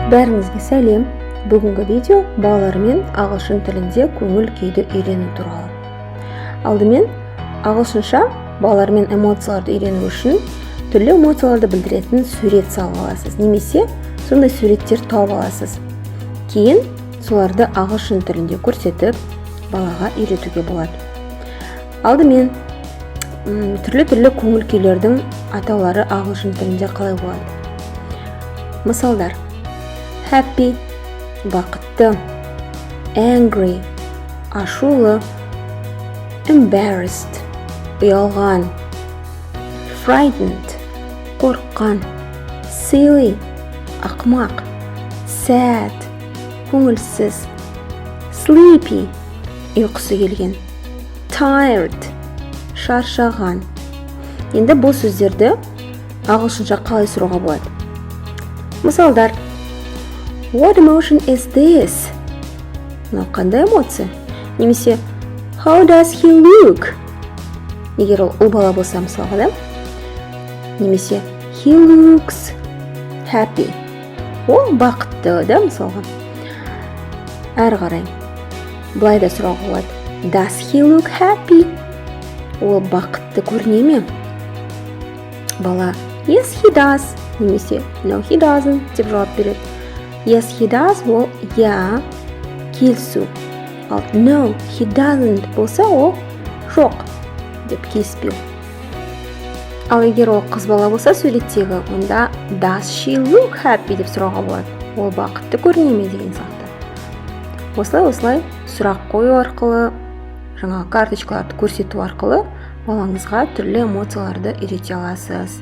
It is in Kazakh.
Бәріңізге сәлем! Бүгінгі видео балалармен ағылшын тілінде көңіл күйді үйрену туралы. Алдымен ағылшынша балалармен эмоцияларды үйрену үшін түрлі эмоцияларды білдіретін сурет салып аласыз немесе сондай суреттер тауып аласыз. Кейін соларды ағылшын тілінде көрсетіп, балаға үйретуге болады. Алдымен түрлі-түрлі көңіл күйлердің атаулары ағылшын тілінде қалай болады? Мысалдар: happy – бақытты, angry – ашулы, embarrassed – ұялған, frightened – қорыққан, silly – ақымақ, sad – көңілсіз, sleepy – ұйқысы келген, tired – шаршаған. Енді бұл сөздерді ағылшынша қалай сұрауға болады? Мысалдар: What emotion is this? Мынау қандай эмоция? Немесе How does he look? Егер ол ұл бала болса, мысалға, да. Немесе He looks happy. Ол бақытты, да, мысалға. Әрі қарай былай да сұрауға болады: Does he look happy? Ол бақытты көріне ме? Бала "Yes, he does" немесе "No, he doesn't" деп жауап береді. "Yes, he does" ол иә, келісу, ал "No, he doesn't" болса, ол жоқ деп келіспеу. Ал егер ол қыз бала болса суреттегі, онда "Does she look happy?" деп сұрауға болады, ол бақытты көріне ме деген сияқты. Осылай сұрақ қою арқылы, жаңағы карточкаларды көрсету арқылы балаңызға түрлі эмоцияларды үйрете аласыз.